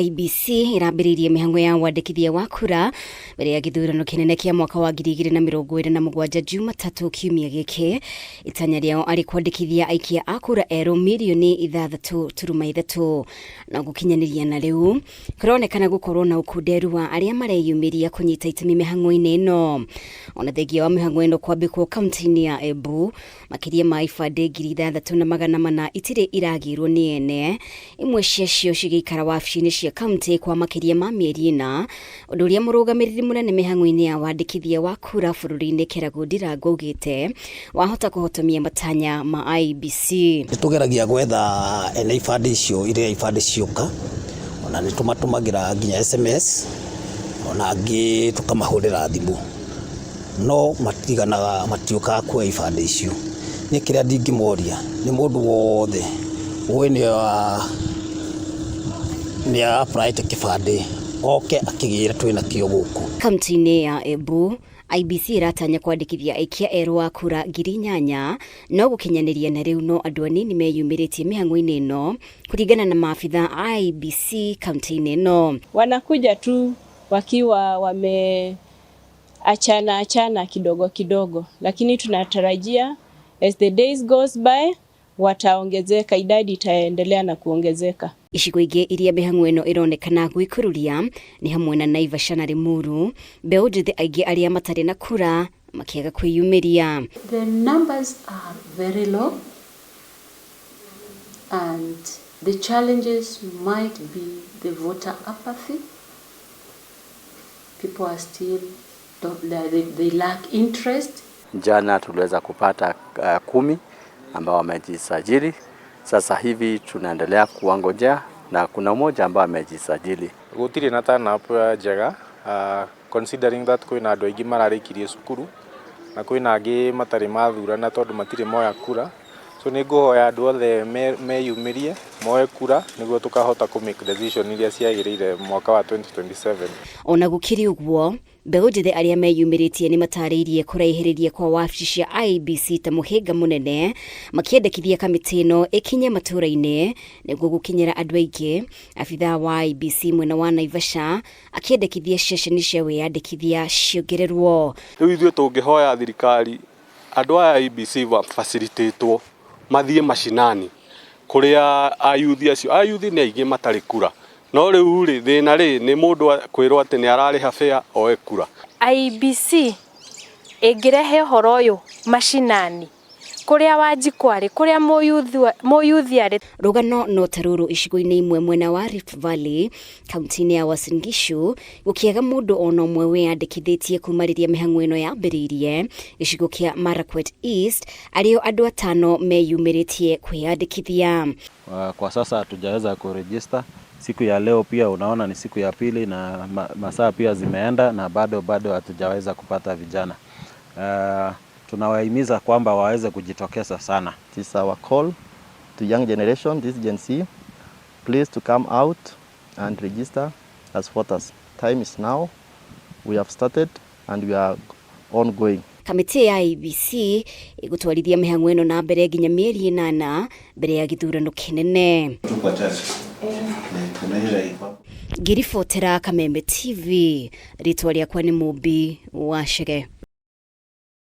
IEBC ĩrambĩrĩirie mĩhang'o ya wandĩkithia wa kura mbere ya gĩthurano kĩnene kĩa mwaka wa 2027 Jumatatũ kiumia gĩkĩ. Itanya rĩao arĩ kwandĩkithia aikia a kura erũ mirioni 6.3 na gũkinyanĩria na rĩu kũronekana gũkorwo na ũkunderu wa arĩa mareyumĩria kũnyita itemi mĩhang'o-inĩ ĩno. Ona thengia wa mĩhang'o ĩno kwambĩkwo kaunti-inĩ ya Embu, Makĩria ma ibandĩ 6400 itirĩ iragĩrwo nĩ ene, imwe ciacio cigĩikara wabici-inĩ cia kauntĩ kwa makĩria ma mĩeri ĩna, ũndũ ũrĩa mũrũgamĩrĩri mũnene mĩhang'o-inĩ ya wandĩkithia wa kura bũrũri-inĩ Kĩragũ Ndirangũ augĩte wahota kũhotomia matanya ma IEBC. Nĩ tũgeragia gwetha ene ibandĩ icio iria ibandĩ cioka, ona nĩ tũmatũmagĩra nginya SMS, ona angĩ tũkamahũrĩra thimũ. No matiganaga matiũkaga kuoya ibandĩ icio. Niĩ kĩrĩa ndingĩmoria nĩ mũndũ wothe ũĩ nĩ a apply ĩte kĩbandĩ oke akĩgĩre twĩna kĩo gũkũ. Kauntĩ-inĩ ya Embu, IEBC ĩratanya kwandĩkithia aikia erũ a kura 8000, no gũkinyanĩria na rĩu no andũ anini meyumĩrĩtie mĩhang'o-inĩ ĩno, kũringana na maabitha a IEBC kauntĩ-inĩ ĩno. Wanakuja tu wakiwa wame achana achana kidogo kidogo, lakini tunatarajia as the days goes by wataongezeka, idadi itaendelea na kuongezeka. Icigo ingĩ iria mĩhang'o ĩno ĩronekana gwĩkururia nĩ hamwe na Naivasha na Limuru, mbeũ njĩthĩ aingĩ arĩa matarĩ na kura makĩaga kwĩyumĩria. The numbers are very low and the challenges might be the voter apathy. People are still don't, they, they lack interest. Jana tuliweza kupata 10 ambao wamejisajili. Sasa hivi tunaendelea kuwangojea na kuna mmoja ambao amejisajili. Gũtirĩ na turn up njega considering that kwĩna andũ aingĩ mararĩkirie cukuru na kwĩna angĩ matarĩ mathurana tondũ matirĩ moya kura. So nĩ ngũhoya andũ othe meyumĩrie moe kura nĩguo tũkahota kũ make decision iria ciagĩrĩire mwaka wa 2027. Ona gũkĩrĩ ũguo, mbeũ njĩthĩ arĩa meyumĩrĩtie nĩ matarĩirie kũraihĩrĩria kwa wabici cia IEBC ta mũhĩnga mũnene, makĩendekithia kamĩtĩ ĩno ĩkinye matũũra-inĩ nĩguo gũkinyĩra andũ aingĩ. Abithaa wa IEBC mwena wa Naivasha akĩendekithia ceceni cia wĩyandĩkithia ciongererwo. Rĩu ithuĩ tũngĩhoya thirikari andũ aya IEBC facilitatwo mathiĩ mashinani kũrĩa ayuthi acio, ayuthi nĩ aingĩ matarĩ kura, no rĩu rĩ thĩna rĩ nĩ mũndũ kwĩrwo atĩ nĩ ararĩha fare oe kura. IEBC ĩngĩrehe ũhoro ũyũ mashinani kũrĩa Wanjikũ arĩ, kũrĩa mũyuthi arĩ. Rũgano no ta rũrũ icigo-inĩ imwe mwena wa Rift Valley, kaunti-inĩ ya Uasin Gishu, gũkĩaga mũndũ ona ũmwe wĩyandĩkithĩtie kuma rĩrĩa mĩhang'o ĩno yambĩrĩirie. Gĩcigo kĩa Marakwet East arĩo andũ atano meyumĩrĩtie kwĩyandĩkithia. Kwa sasa hatujaweza kuregister. Siku ya leo pia unaona ni siku ya pili na masaa pia zimeenda na bado bado hatujaweza kupata vijana. Tunawahimiza kwamba waweze kujitokeza sana. It is our call to young generation, this Gen Z, please to come out and register as voters. Time is now. We have started and we are ongoing. Kamĩtĩ ya IEBC ĩgũtwarithia mĩhang'o ĩno na mbere nginya mĩeri 8 mbere ya gĩthurano kĩnene. Ngĩribotera Kameme TV, rĩtwa rĩakwa nĩ Mũmbi wa Chege.